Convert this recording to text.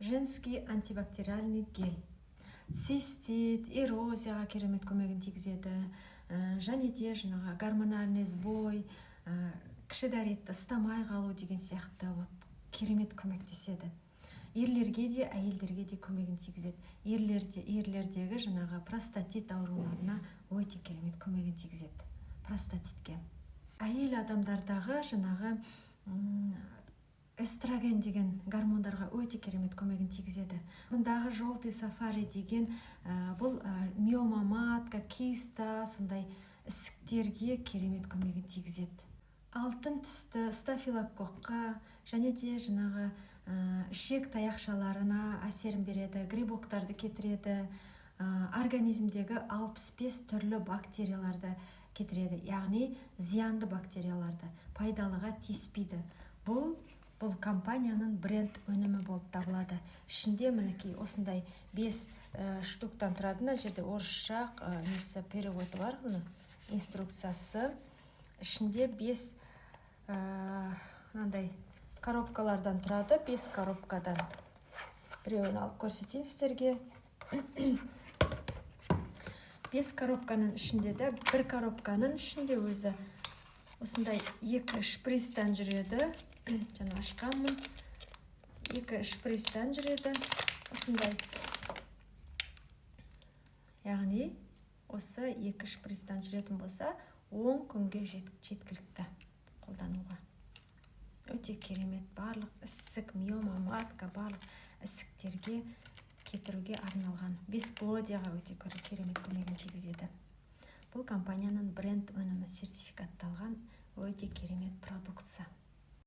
Женский антибактериальный гель цистит, эрозияға керемет көмегін тигізеді. Және де жаңағы гормональный сбой, кіші дәретті ұстамай қалу деген сияқты, вот, керемет көмектеседі. Ерлерге де, әйелдерге де көмегін тигізеді. Ерлердегі жаңағы простатит ауруларына өте керемет көмегін тигізеді, простатитке. Әйел адамдардағы жаңағы эстроген деген гормондарға өте керемет көмегін тигізеді. Мұндағы «Желтый сафари» деген, бұл миома матка, киста, сондай ісіктерге керемет көмегін тигізеді. Алтын түсті стафилококқа және де жаңағы ішек таяқшаларына әсерін береді, грибоктарды кетіреді, организмдегі 65 түрлі бактерияларды кетіреді, яғни зиянды бактерияларды, пайдалыға тиіспейді. Бұл компанияның бренд өнімі болып табылады. Ішінде, мінекей, осындай бес штуктан тұрады. Мына жерде орысша несі, переводы бар, мына инструкциясы. Ішінде бес мынандай коробкалардан тұрады, бес коробкадан. Біреуін алып көрсетейін сіздерге. Бес коробканың ішінде де, бір коробканың ішінде өзі осындай екі шприцтан жүреді. Жаңа ашқанмын. Екі шприцтан жүреді осындай, яғни осы екі шприцтан жүретін болса, 10 күнге жеткілікті қолдануға. Өте керемет, барлық ісік, миома матка, барлық ісіктерге кетіруге арналған, бесплодияға өте керемет көмегін тигізеді. Бұл компанияның бренд өнімі, сертификатталған өте керемет продукция.